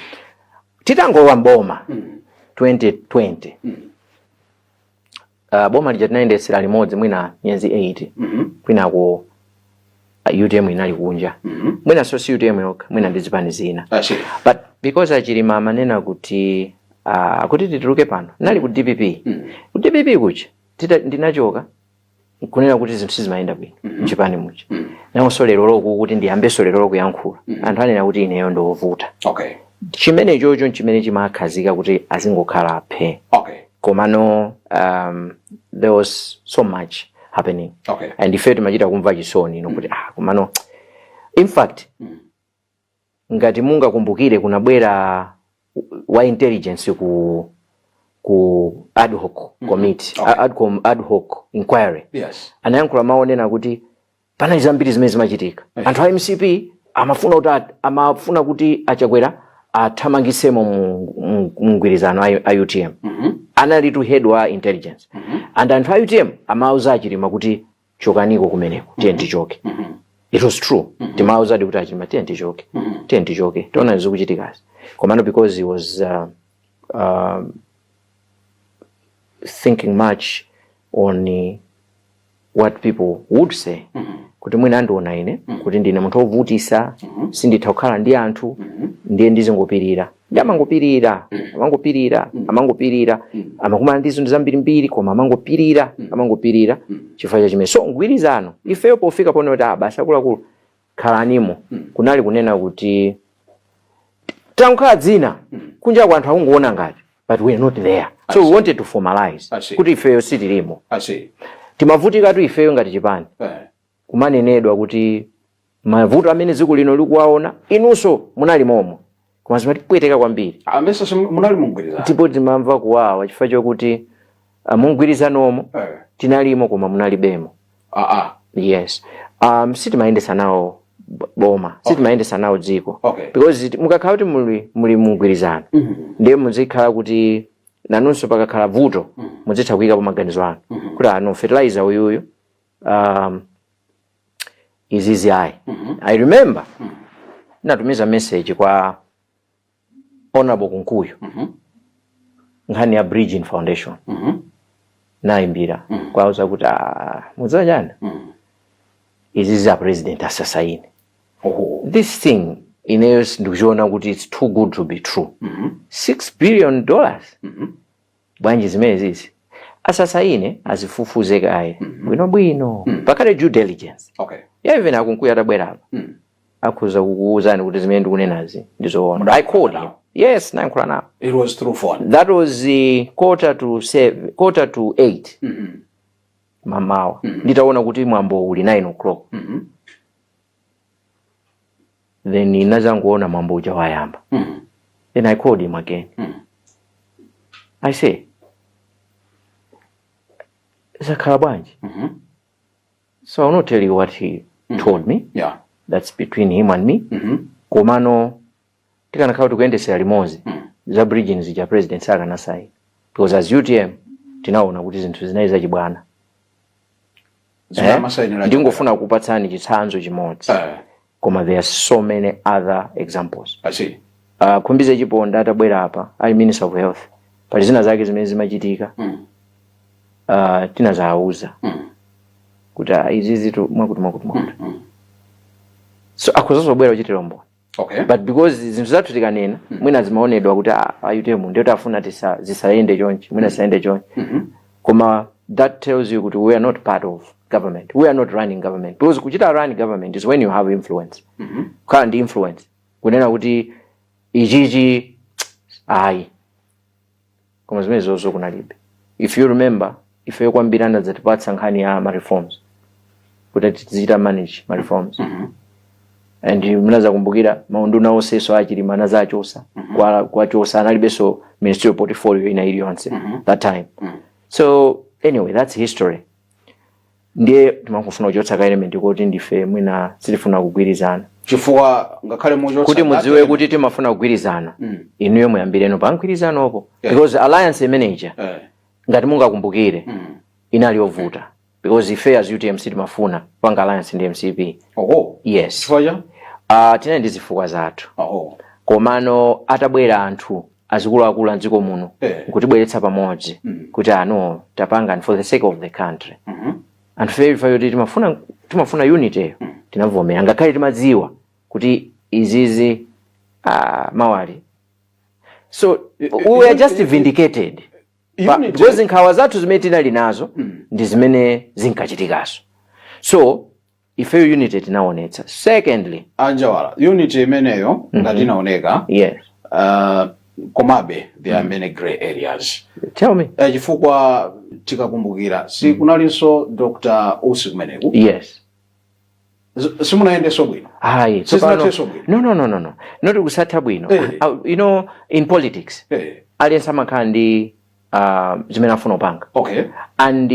titangowa mboma 2020, boma lija tinayendesera limodzi mwina miyezi 8. Kwinako UTM inali kunja, mwina so si UTM yokha, mwina ndi zipani zina. I see. But because Achilima amanena kuti Kuti tituluke pano nali ku DPP. Ku DPP kuja ndinachoka kunena kuti zinthu sizimayenda bwino mchipani muja. Nawonso lero loku kuti ndiyambenso lero lokuyankhula, anthu anena kuti ineyo ndovuta. Chimene chocho nchimene chimakhazika kuti azingokhala phe. Komano there was so much happening and ife timachita kumva chisoni ino kuti ah, komano in fact ngati mungakumbukire, kunabwera wa intelligence ku ad hoc committee, ad hoc inquiry. Anayankhula mawu onena kuti panali zambiri zimene zimachitika. Anthu a MCP amafuna kuti aChakwera athamangisemo mu mgwirizano a UTM. Anali to head wa intelligence and anthu a UTM amauza aChilima kuti chokaniko kumeneko, tiye tichoke. It was true, timauzadi kuti aChilima, tiye tichoke, tiye tichoke, tiona zikuchitikazi. Komano because he was thinking much on what people would say, kuti mwina andiona ine kuti ndine munthu wovutisa, sinditha kukhala ndi anthu, ndiye ndizingopirira. Ndi amangopirira, amangopirira, amangopirira, amakumana ndi zinthu zambirimbiri, koma amangopirira, amangopirira chifukwa cha chimene. So mgwirizano ifeyo pofika pone kuti ah, basi akuluakulu khalanimo, kunali kunena kuti tankhala dzina kunja kwa anthu akungoona ngati, but we are not there, so we wanted to formalize I see. kuti ifeyo sitilimo. I see. Timavutikatu ifeyo ngati chipani kumanenedwa kuti mavuto amene dziko lino likuwaona inunso munali momo, koma zimatipweteka kwambiri. Amese munali mugwirizano? Ndipo timamva kuwawa chifukwa chokuti mumgwirizanomo tinalimo koma munalibemo. Ah, ah. Yes, sitimayendesa nawo boma, sitimayendesa nawo dziko because mukakhala kuti muli mumgwirizano, ndiye muzikhala kuti nanunso pakakhala vuto muzitha kuyikapo maganizo anu kuti ano fertilizer uyuyu, izizi ayi. I remember natumiza message kwa Honorable Kunkuyu, nkhani ya Bridging Foundation. Nayimbira kwauza kuti ah, mudziwa chani, izizi a president asasaine. This thing ineyo ndikuchiona kuti it's too good to be true. $6 billion, bwanji zimene zizi asasaine? Azifufuze kaye bwinobwino, pakhale due diligence. Yeah, even aKunkuyu atabwera apa akhuza kukuwuzani kuti zimene ndikunenazi ndizoona. I called him, yes, nayankhula nawo. It was through phone? That was 6:45, 7:45 mamawa, nditaona kuti mwambo uli 9 o'clock. Then nazanguona mwambo uja wayamba. Then I called him again. I say, zakhala bwanji? So I will not tell you what he told me. That's between him and me. Komano tikanakhala tikuyendesera limodzi za bridging zija, president sakanasaina, because as UTM tinaona kuti zinthu zinali zachibwana. Zimene Eh? amasainira. Ndingofuna kupatsani chitsanzo chimodzi, koma there are so many other examples. I see. Khumbize Chiponda atabwera apa ali Minister of Health, pali zina zake zimene zimachitika, tinazawuza kuti ah, izi zitu mwakuti mwakuti mwakuti. So akhozazobwera kuchitira umboni. But because zinthu zathu tikanena mwina zimaonedwa kuti ah, a UTM ndiyo tafuna tisa zisayende chonchi, mwina zisayende chonchi. Koma that tells you kuti we are not part of government, we are not running government, because kuchita run government is when you have influence. Kukhala ndi influence kunena kuti ichichi ayi, koma zimene zozo kunalibe. If you remember, ifeyo kwambiri anadzatipatsa nkhani ya ma reforms kuti tizichita manage ma reforms, and munazakumbukira maunduna onseso aChilima anazachosa, kwachosa, analibenso ministerial portfolio ina iliyonse that time. So anyway, that's history. Ndiye timangofuna kuchotsa ka element kuti ndife mwina sitifuna kugwirizana. Chifukwa ngakhale muchotsa Kuti mudziwe kuti timafuna kugwirizana, inuyo muyambireno pa mgwirizanopo, because alliance imeneja, ngati mungakumbukire, inali yovuta because ife as UTM sitimafuna kupanga alliance ndi MCP. Yes. Chifukwa cha? Tinali ndi zifukwa zathu. Komano atabwera anthu azikuluakulu a dziko muno nkutibweretsa pamodzi kuti ano tapanga for the sake of the country, anthu fe ife yoti timafuna unity eyo, tinavomera ngakhale timadziwa kuti izizi mawali. So we were just vindicated because nkhawa zathu zimene tinali nazo ndi zimene zinkachitikaso. So ifeyo unity tinaonetsa. Secondly, A Njawala, unity imeneyo ngati inaoneka, komabe there are many gray areas. Tell me. Chifukwa tikakumbukira, si kunalinso Dr. Usi kumeneku? Yes. Simunayendenso bwino. Ayi, tsopano Sizinathenso bwino. No, not kusatha bwino. In politics, aliyense amakhala ndi zimene afuna kupanga and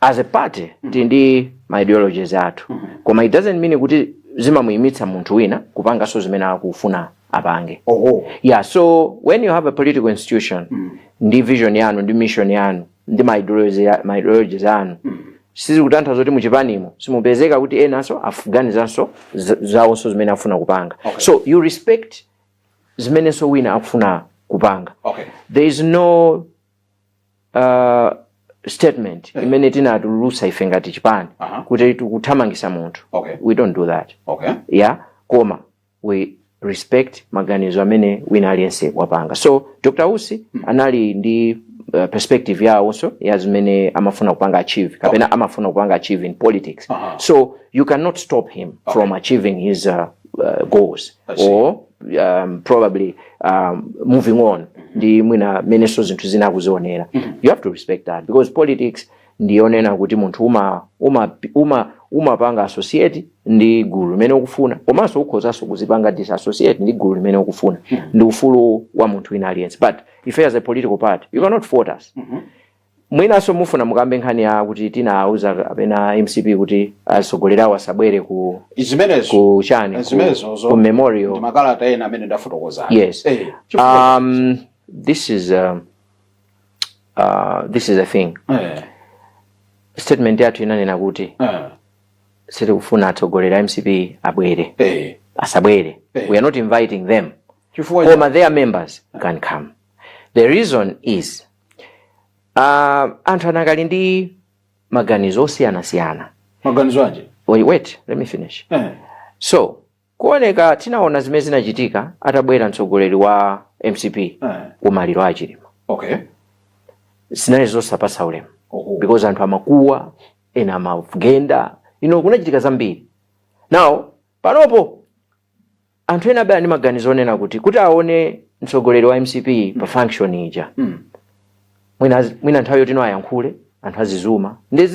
as a party tili ndi ma ideologies athu, koma it doesn't mean kuti zimamuyimitsa munthu wina kupanganso zimene akufuna apange. Yeah, so when you have a political institution ndi vision yanu ndi mission yanu ndi ma ideologies anu, sizikutanthauza kuti muchipanimo simupezeka kuti enanso afuganizanso zawonso zimene afuna kupanga. So you respect zimenenso wina akufuna kupanga. There is no statement imene tinatulutsa ife ngati chipani kuti tikuthamangisa munthu. We don't do that. Yeah, koma we respect maganizo amene wina aliyense wapanga. So Dr. Usi anali ndi perspective yawonso ya zimene amafuna kupanga achieve kapena amafuna kupanga achieve in politics. So you cannot stop him from achieving his goals I see. or probably moving on ndi mwina menenso zinthu zina akuzionera. You have to respect that because politics ndiyonena kuti munthu umapanga associate ndi gulu limene ukufuna, komanso ukhozanso kuzipanga disassociate ndi gulu limene ukufuna. Ndi ufulu wa munthu wina aliyense. But ife as a political party, you cannot fault us. Mwinanso mufuna mukambe nkhani ya kuti tinawuza kapena MCP kuti atsogoleri awo asabwere ku Zimenezo. ku chani, Zimenezo ku memorial. Ndi makalata ena amene ndafotokoza. Yes. Chifukwa This is a thing. Statement yathu inanena kuti sitikufuna atsogoleri a MCP abwere. Asabwere. We are not inviting them. Chifukwa Koma their members can come. The reason is anthu anakali ndi maganizo osiyanasiyana. Maganizo anje? Wait, wait, let me finish. So kuoneka tinaona zimene zinachitika atabwera mtsogoleri wa MCP kumaliro a Chilima. Zinali zosapasa ulemu because anthu amakuwa, ena amagenda, kunachitika zambiri. Now panopo anthu ena abaya ndi maganizo onena kuti aone mtsogoleri wa MCP pa function ija, mwina nthawi yoti ayankhule anthu azizuma ndi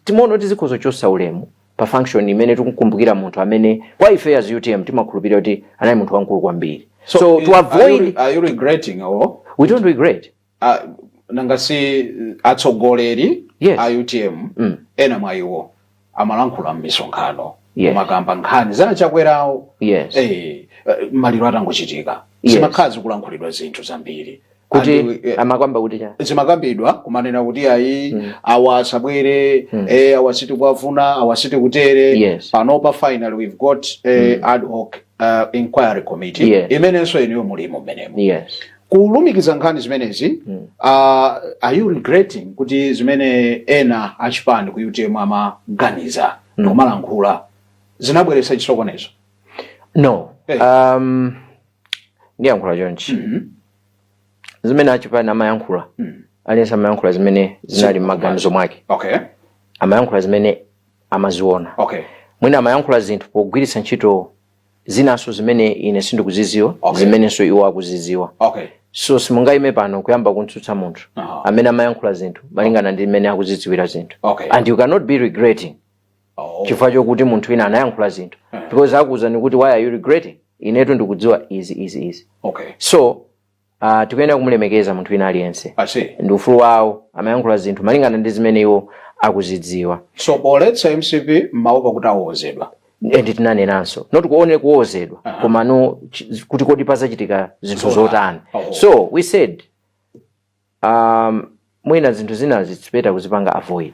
timaona kuti zikhoza kuchotsa ulemu pa function imene tikukumbukira munthu amene kwa ife as UTM timakhulupirira kuti anali munthu wamkulu kwambiri. So to avoid Are you regretting or We don't regret. Nanga si atsogoleri a UTM ena mwa iwo amalankhula m'misonkhano kumakamba nkhani za Chakwerawo? Maliro atangochitika, zimakhala zikulankhulidwa zinthu zambiri. Kuti And amakamba kuti chani? Zimakambidwa kumanena kuti ayi, awa asabwere, awa sitikuwafuna, awa sitikutere. Panopa finally we've got ad hoc inquiry committee imenenso inuyo mulimo mmenemo. Kulumikiza nkhani zimenezi, are you regretting kuti zimene ena achipani ku UTM amaganiza ndikumalankhula zinabweretsa chisokonezo? No. Ndiyankhula chonchi. Zimene achipani amayankhula, aliyense amayankhula zimene zinali m'maganizo mwake. Amayankhula zimene amaziona. Mwina amayankhula zinthu pogwiritsa ntchito zinanso zimene ine sindikuziziwa, zimenenso iwo akuziziwa. So simungayime pano kuyamba kuntsutsa munthu amene amayankhula zinthu malingana ndi mmene akuzidziwira zinthu. And you cannot be regretting chifukwa chokuti munthu wina anayankhula zinthu, because akuwuzani kuti, "Why are you regretting? Inetu ndikudziwa izi, izi, izi." So tikuyenera kumulemekeza munthu wina aliyense. I see. Ndi ufulu wawo, amayankhula zinthu malingana ndi zimene iwo akuzidziwa. So poletsa MCP mmaopa kuti awozedwa? And tinanenanso, not kuone kuwozedwa, koma no kuti kodi pazachitika zinthu Zotani. zotani. So we said mwina zinthu zinazi tipeta kuzipanga avoid.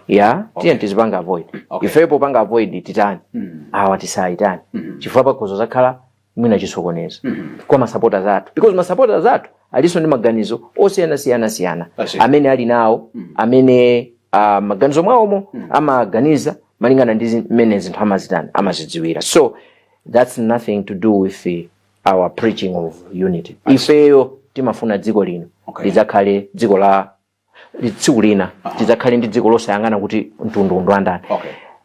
Yeah, tiye tizipanga avoid. Ifeyo popanga avoid titani, awa tisayitani, chifukwa pakhoza zakhala mwina chisokonezo kwa masupporters athu, because masupporters athu alinso ndi maganizo osiyanasiyana siyana I see. amene ali nawo, amene maganizo mwawomo amaganiza malingana ndi mmene zinthu amazitani, amazidziwira. So that's nothing to do with the our preaching of unity. Ifeyo timafuna dziko lino lidzakhale dziko la tsiku lina tidzakhale ndi dziko losayang'ana kuti mtundu ndi wandani.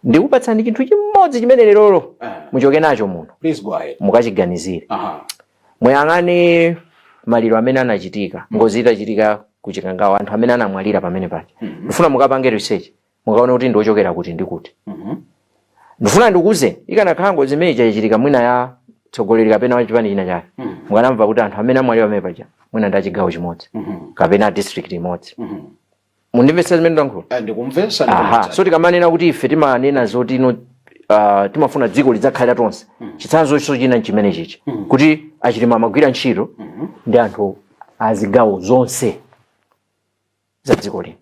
Ndikupatsani chinthu chimodzi chimene lerolo muchoke nacho muno, Please go ahead. mukachiganizire. Muyang'ane maliro amene anachitika, ngozi itachitika ku Chikangawa, anthu amene anamwalira pamene paja. Ndifuna mukapange research, mukaone kuti ndiochokera kuti ndi kuti. Ndifuna ndikuwuzeni, ikanakhala ngozi imene ichachitika mwina ya tsogoleri kapena wa chipani china chake, mukanamva kuti anthu amene amwalira pamene paja mwina ndi achigawo chimodzi kapena a district imodzi. Mundimvetsa zimene ndayankhula? Ndikumvetsa. Aha. Ndikumvetsa. So tikamanena kuti ife timanena zoti ino timafuna dziko lidzakhalira tonse, chitsanzo china nchimene chichi, kuti aChilima amagwira ntchito ndi anthu azigawo zonse za dziko lino.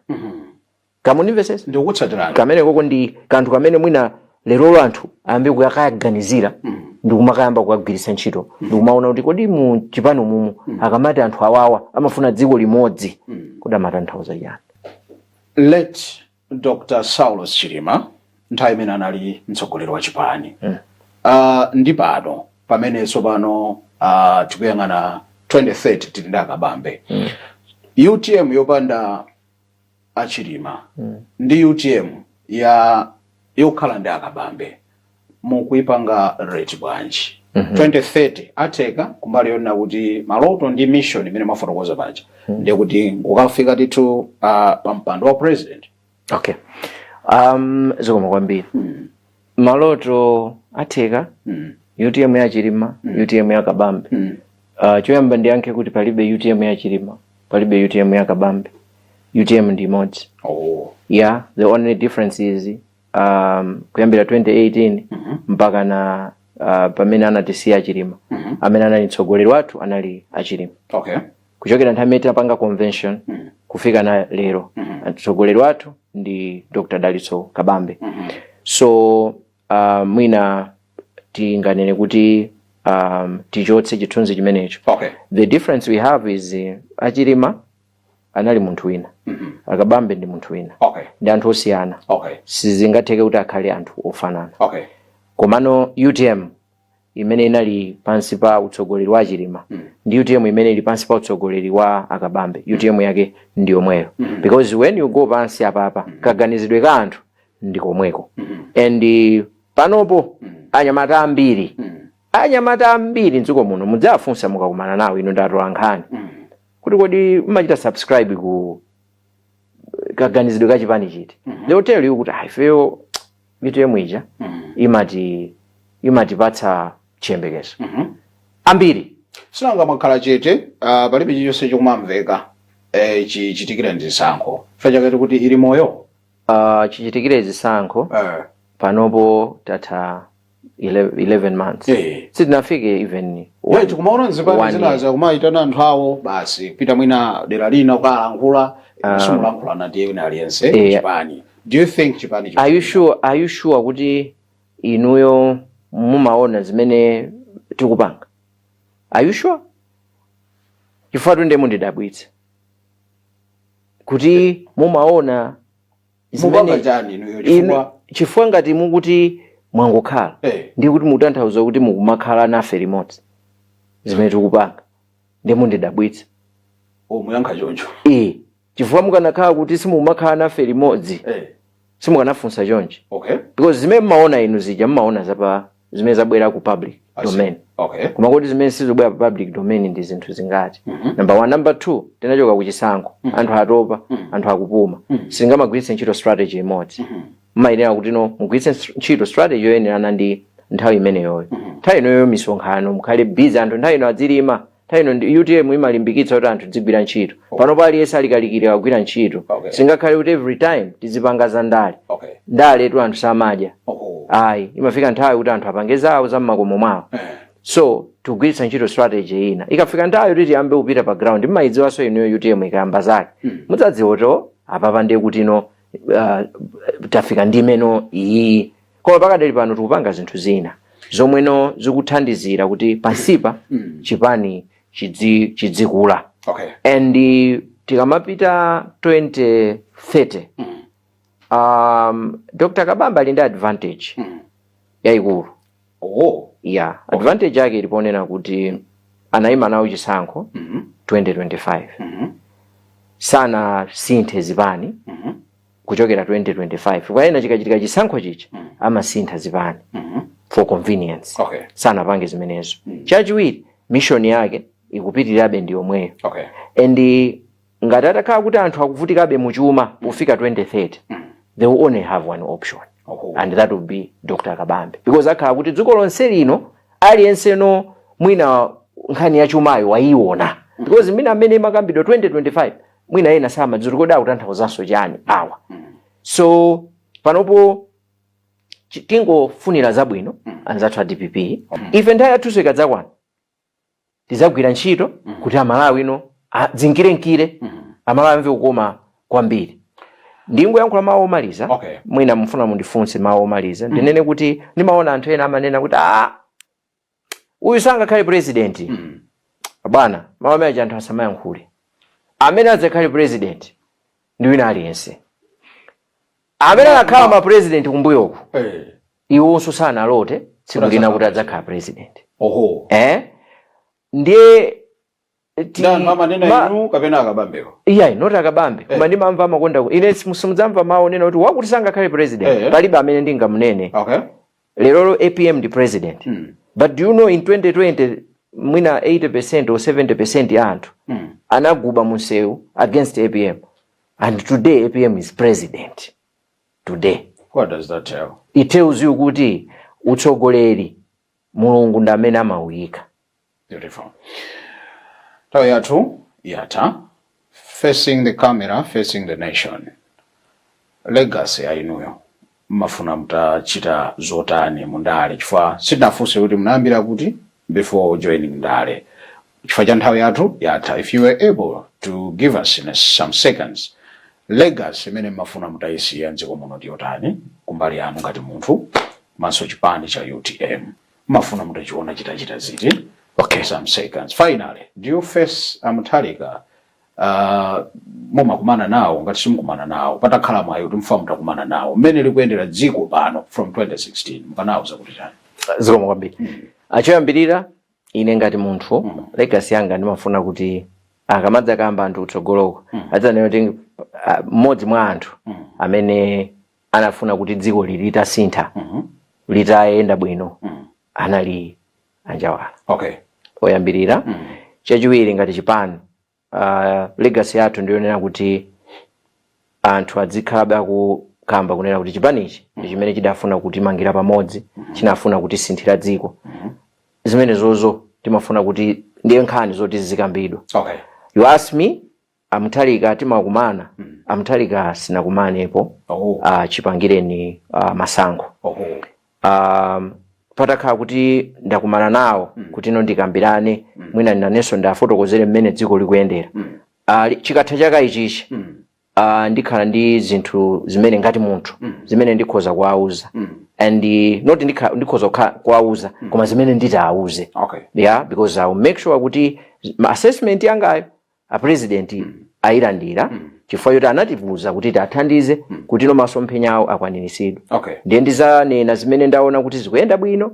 Kamundimvetsetsa? Ndikukutsatirani. Kamene koko ndi kanthu kamene mwina lerolo anthu ayambe kuyakaganizira ndi kumakayamba kukagwiritsa ntchito ndi kumaona kuti kodi mu chipani umumu akamati anthu awawa amafuna dziko limodzi, kodi amatanthauza chani? Late Dr Saulos Chilima, nthawi imene anali mtsogoleri wa chipani, ndi pano pamene tsopano tikuyang'ana 2030, tili ndi aKabambe, UTM yopanda aChilima ndi UTM ya yokhala ndi aKabambe, mukuipanga rate bwanji? 2030 atheka kumbali yonena kuti maloto ndi mission imene mwafotokoza paja, ndiye kuti kukafika ndithu pa mpando wa president? Okay, zikomo kwambiri. Maloto atheka, UTM ya Chilima, UTM ya Kabambe. Choyamba ndiyankhe kuti palibe UTM ya Chilima, palibe UTM ya Kabambe. UTM ndi imodzi. Yeah, the only difference is kuyambira 2018 mpaka na pamene anatisiya Chilima, amene anali mtsogoleri wathu anali aChilima. Kuchokera nthawi imene tinapanga convention kufika na lero, mtsogoleri wathu ndi Dr Dalitso Kabambe. So mwina tinganene kuti tichotse chithunzi chimenecho. The difference we have is aChilima anali munthu wina, aKabambe ndi munthu wina. Ndi anthu osiyana. Sizingatheke kuti akhale anthu ofanana. Komano UTM imene inali pansi pa utsogoleri wa Chilima ndi UTM imene ili pansi pa utsogoleri wa aKabambe, UTM yake ndi yomweyo, because when you go pansi apapa, kaganizidwe ka anthu ndi komweko. And panopo anyamata ambiri mdziko muno, mudzafunsa mukakumana nawo inu ndatola nkhani kuti kodi mumachita subscribe ku kaganizidwe ka chipani chiti, they will tell you kuti, "Ah, ifeyo UTM ija imatipatsa chiyembekezo." Ambiri. Sinanga mwakhala chete, palibe chilichonse chokumamveka chichitikire ndi zisankho, chifukwa chake kuti ili moyo? Chichitikire zisankho, panopo tatha 11 months. Sitinafike even Tikumaona nzipani one year. Zinaza kumayitana anthu awo basi kupita mwina dera lina kukalankhula. Simulankhulana ndiye wina aliyense chipani. Do you think chipani Are you sure kuti inuyo mumaona zimene tikupanga? Are you sure? Chifukwa tunde mundidabwitsa kuti mumaona Mupanga zimene chani inuyo? Chifukwa chifukwa ngati mukuti mwangokhala, ndi kuti mukutanthauza kuti mukumakhala nafe limodzi zimene tikupanga, ndi mundidabwitsa. Oh, muyankha choncho? Eh, chifukwa mukanakhala kuti simumakhala nafe limodzi, simukanafunsa chonchi, because zimene mmaona inu zija, mmaona zapa zimene zabwera ku public I see. domain. Koma kuti zimene sizobwera pa public domain ndi zinthu zingati? Number one. Number two, tinachoka ku chisankho, anthu atopa, anthu akupuma. Sitingamagwiritse ntchito strategy imodzi. Mmayenera kuti no, mugwiritse ntchito strategy yoyenerana ndi nthawi imeneyoyo. Nthawi inoyo misonkhano, mukhale busy, anthu nthawi ino adzilima. Nthawi ino ndi UTM imalimbikitsa kuti anthu dzigwira ntchito. Panopo aliyense alikalikira kugwira ntchito. Singakhale kuti every time tizipanga za ndale. Ndale tu anthu samadya. Ayi, imafika nthawi kuti anthu apange zawo za mmakomo mwawo. So tikugwiritsa ntchito strategy ina. Ikafika nthawi kuti tiyambe kupita pa ground, mmayidziwanso inuyo, UTM ikayamba zake, mudzadziwa kuti oh, apapa ndiye kuti ino tafika ndimeno iyi. Koma pakadali pano tikupanga zinthu zina zomweno zikuthandizira kuti pansipa chipani chidzikula. And tikamapita 2030, Dr Kabambe ali ndi advantage yayikulu. Yeah, advantage yake iliponena kuti Anayima nawo chisankho 2025, sanasinthe zipani kuchokera 2025. Kwa ena chikachitika chisankho chicha amasintha zipani for convenience. Sanapange zimenezo. Chachiwiri, mission yake ikupitirirabe ndi yomweyo. And ngati atakhala kuti anthu akuvutikabe muchuma pofika 2030, they will only have one option, and that will be Dr Kabambe, because akhala kuti dziko lonse lino aliyense no mwina nkhani ya chumayo wayiona, because mwina amene imakambidwa 2025 mwina ena samadziwa kuti kodi akutanthauzanso chani awa. So panopo tingofunira zabwino anzathu a DPP. Ife nthawi yathunso ikadzakwana tidzagwira ntchito kuti Amalawi ino dzinkirenkire, Amalawi amve kukoma kwambiri. Ndingoyankhula mawu omaliza. Mwina mufuna mundifunse mawu omaliza. Ndinene kuti ndimaona anthu ena amanena kuti, "Ah, uyu sangakhale president." Bwana, mawu amene anthu asamayankhule. Amene adzakhale president ndi wina aliyense. Amene anakhala ma president kumbuyoku, iwonso sanalote tsiku lina kuti adzakhala president. Ndiye Ndi anthu amanena inu kapena Akabambewo? Iyayi, not Akabambe, koma ndimamva amakonda ine simudzamva mawu onena kuti wakuti sangakhale president. Palibe amene ndingamunene. Lerolo APM ndi president, but do you know in 2020 mwina 80% or 70% ya anthu anaguba munsewu against APM, and today APM is president today? What does that tell? It tells you kuti utsogoleri Mulungu ndi amene amawuyika. Beautiful. Nthawi yathu yatha. Facing the camera, facing the nation, legacy ya inuyo, mmafuna mutachita zotani mundale? Chifukwa sitinafunse kuti munayambira kuti before joining ndale, chifukwa cha nthawi yathu yatha. If you were able to give us in some seconds, legacy imene mmafuna mutayisiya mdziko muno ndi yotani kumbali yanu ngati munthu, maso chipani cha UTM mafuna mutachiona chitachita ziti? Some seconds. Finally, do you face Amutharika? Mumakumana nawo? Ngati simukumana nawo, patakhala mwayi kuti mfa mutakumana nawo, mmene likuyendera dziko pano from 2016, mukanawuza kuti chani? Zikomo kwambiri. Achoyambirira, ine ngati munthu, legacy yanga ndimafuna kuti akamadza kamba anthu kutsogoloko adzanena kuti mmodzi mwa anthu amene anafuna kuti dziko lili litasintha, litayenda bwino, anali Anjawala. Oyambirira. Chachiwiri, ngati chipani, legacy yathu ndiyonena kuti anthu adzikhalabe akukamba kunena kuti chipanichi ndi chimene chidafuna kutimangira pamodzi, chinafuna kutisinthira dziko. Zimenezozo timafuna kuti ndiye nkhani zoti zizikambidwa. You ask me, Amutharika timakumana? Amutharika sinakumanepo chipangireni masankho. Patakhala kuti ndakumana nawo kuti ino ndikambirane, mwina nanenso ndafotokozere mmene dziko likuyendera, chikatha chaka ichichi, ndikhala ndi zinthu zimene ngati munthu zimene ndikhoza kuwauza, and not ndikhoza kuwauza, koma zimene nditawauze. Yeah, because I will make sure kuti ma assessment yangayo a president ayilandira, chifukwa choti anatiuza kuti tiathandize kuti no masomphenya awo akwaniritsidwe. Ndiye ndizanena zimene ndaona kuti zikuyenda bwino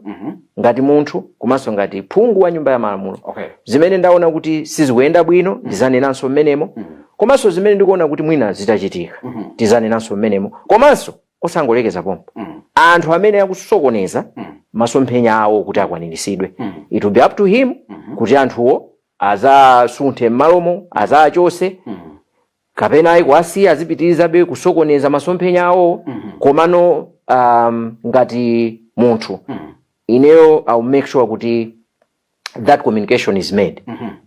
ngati munthu komanso ngati phungu wa nyumba ya malamulo. Zimene ndaona kuti sizikuyenda bwino ndizanenanso mmenemo, komanso zimene ndikuona kuti mwina zitachitika tizanenanso mmenemo, komanso osangolekeza pompo, anthu amene akusokoneza masomphenya awo kuti akwaniritsidwe, it will be up to him kuti anthuwo azasunthe m'malomo, azachose, kapena ayi, kuasiya azipitirizabe kusokoneza masomphenya awo. Komano ngati munthu ineyo, I will make sure kuti that communication is made.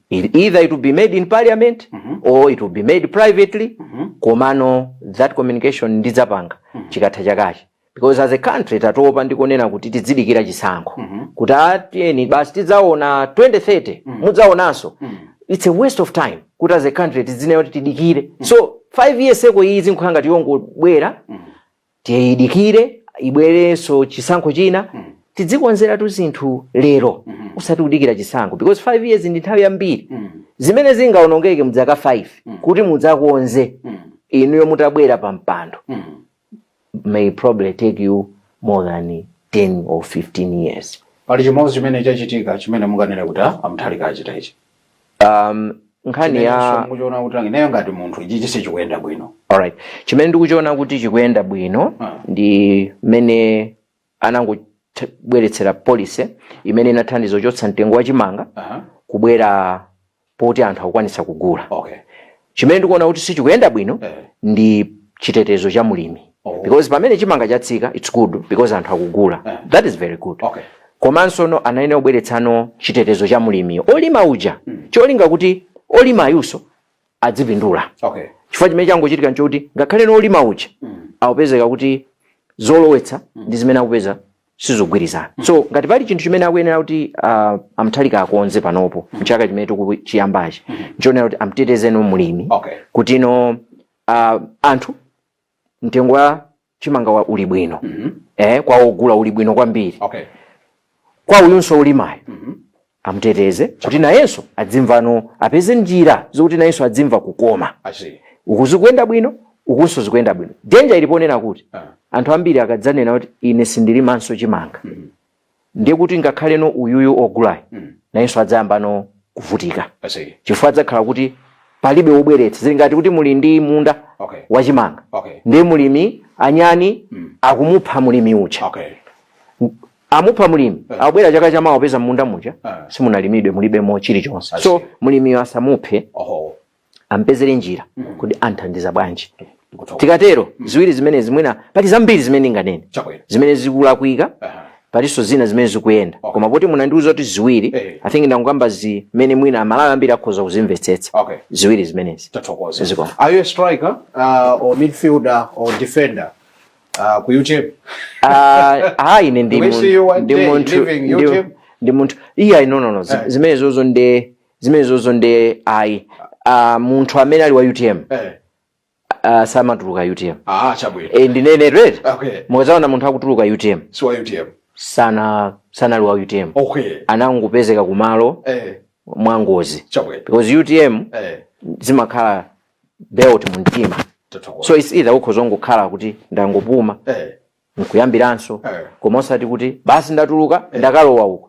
Either it will be made in parliament or it will be made privately, komano that communication ndidzapanga chikatha chakachi, because as a country tatopa ndikunena kuti tidzidikira chisankho, kuti atiyeni basi tidzaona 2030, mudzaonanso. It's a waste of time kuti as a country tidzinena kuti tidikire. So 5 years eko iyi zinkhala ngati yongobwera, tiyidikire ibwerenso chisankho china. Tidzikonzeratu zinthu lero, usati kudikira chisankho, because 5 years ndi nthawi yambiri. Zimene zingaonongeke mudzaka 5, kuti mudzakonze inuyo mutabwera pa mpando, may probably take you more than 10 or 15 years. Pali chimodzi chimene chachitika chimene munganene kuti, "Ah, a Mutharika achita ichi"? Nkhani ya Muchiona kuti ineyo ngati munthu ichi sichikuyenda bwino. Alright, chimene ndikuchiona kuti chikuyenda bwino ndi mmene anangobweretsera policy imene inathandiza kuchotsa mtengo wa chimanga kubwera poti anthu akukwanisa kugula. Chimene ndikuona kuti sichikuyenda bwino ndi chitetezo cha mulimi, because pamene chimanga chatsika, it's good because anthu akugula. That is very good. Komanso no anayenera kubweretsano chitetezo cha mulimiyo, olima uja, cholinga kuti olima ayunso adzipindula, chifukwa chimene changochitika nchokuti ngakhale no olima uja akupezeka kuti zolowetsa ndi zimene akupeza sizogwirizana. So ngati pali chinthu chimene akuyenera kuti a Mutharika akonze panopo mchaka chimene tikuchiyambachi, nchionera kuti amtetezeno mulimi, kuti no anthu mtengo wa chimanga uli bwino, kwa ogula uli bwino kwambiri, kwa uyunso ulimayo amuteteze kuti nayenso adzimvano, apeze njira zokuti nayenso adzimva kukoma. I see. Uku zikuyenda bwino, ukunso zikuyenda bwino. Danger iliponena kuti anthu ambiri akadzanena kuti ine sindilimanso chimanga, ndiye kuti ngakhaleno uyuyu ogulayo nayenso adzayambano kuvutika, I see. chifukwa adzakhala kuti palibe wobweretsa. Zili ngati kuti muli ndi munda wachimanga, ndiye mulimi anyani akumupha mulimi uja. Amupha mulimi, akubwera chaka chamawa, apeza munda muja simunalimidwe, mulibemo chilichonse. I So see. mulimiyo asamuphe, ampezere njira kuti anthandiza bwanji. Ndikuthokoza. Tikatero ziwiri zimene zimwina, pali zambiri zimene inganene zimene zikulakwika, palinso zina zimene zikuyenda, koma poti munandiuza kuti ziwiri, I think ndangokamba zimene mwina Amalawi ambiri akhoza kuzimvetsetsa, ziwiri zimenezi. Tathokoza. Zikomo. Are you a striker or midfielder or defender ku UTM? Ah, ine ndi Do we see you one ndi day munthu leaving UTM? Ndi munthu, iya, no, zimene zozo nde ayi. Munthu amene ali wa UTM samatuluka UTM. Ah, chabwino. Ndinene right? Okay. Mukazaona munthu akutuluka UTM, Si wa UTM. sana sanali wa UTM, anangopezeka kumalo mwangozi, because UTM zimakhala built mu mtima. Tathokoza. So it's either ukhoza kungokhala kuti ndangopuma nkuyambiranso, koma osati kuti basi ndatuluka, ndakalowa uko.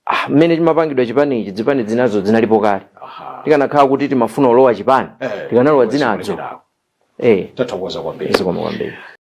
Ah, mmene chimapangidwa chipani ichi, zipani zinazo zinalipo kale. Tikanakhala kuti timafuna ulowa chipani, tikanalowa zinazo. Tathokoza kwambiri. Zikomo kwambiri.